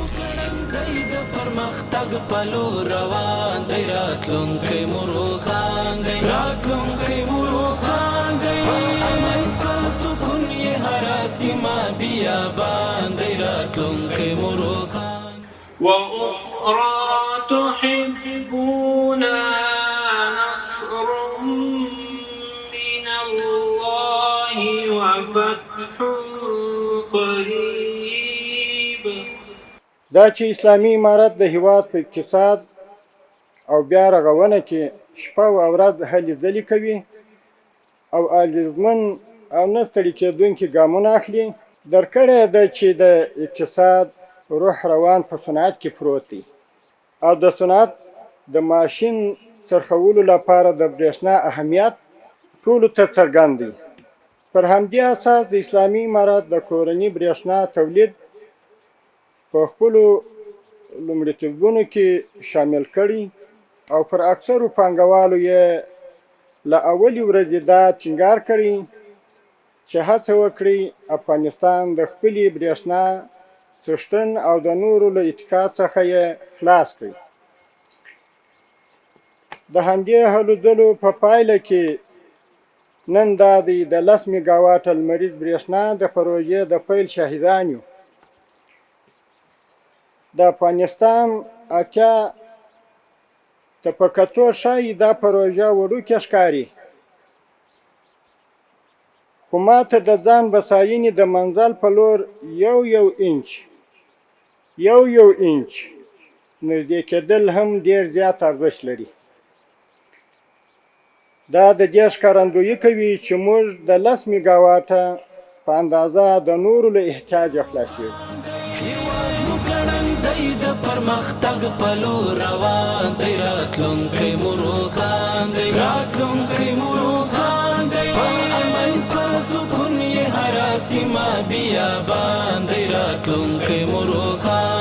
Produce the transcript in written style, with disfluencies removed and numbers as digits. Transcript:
مو ګړندی د پرمختګ په لور روان دی، راتلونکی مو روښان دی، راتلونکی مو روښان دی. په امن په سکون یې هره سیمه بیابان دی، راتلونکی مو روښان. وأخرى تحبونها نصر من الله وفتح قريب. دا چې اسلامي امارت د هیواد په اقتصاد او بیا رغونه کې شپه او ورځ هلې ځلې کوي او اغېزمن او نه ستړي کېدونکي ګامونه اخلي، درک کړې ده چې د اقتصاد روح روان په صنعت کې پروت دی او د صنعت د ماشین څرخولو لپاره د برېښنا اهمیت ټولو ته څرګند دی. پر همدې اساس د اسلامي امارت د کورني برېښنا تولید په خپلو لومړیتوبونو کې شامل کړی او پر اکثرو پانګوالو یې له اولې ورځې دا ټینګار کړی چې هڅه وکړي افغانستان د خپلې برېښنا څښتن او د نورو له اتکا څخه یې خلاص کړي. د همدې هلو ځلو په پایله کې نن دا دی د 10 میګاواټه لمریز برېښنا د پروژې د پیل شاهدان یو. د افغانستان 80 ته په کتو ښایي دا پروژه وړوکې ښکاري، خو ماته د ځان بساینې د منزل په لور یو یو انچ، یو یو انچ نږدې کېدل هم ډېر زیات ارزښت لري. دا د دې ښکارندویي کوي چې موږ د 10 میګاواټه په اندازه د نورو له احتیاجه خلاصېږو. هیواد مو ګړندی د پرمختګ په لور روان دی، راتلونکی مو روښان دی، راتلونکی مو روښان دی. په امن په سکون یې هره سیمه بیابان دی، راتلونکی مو روښان.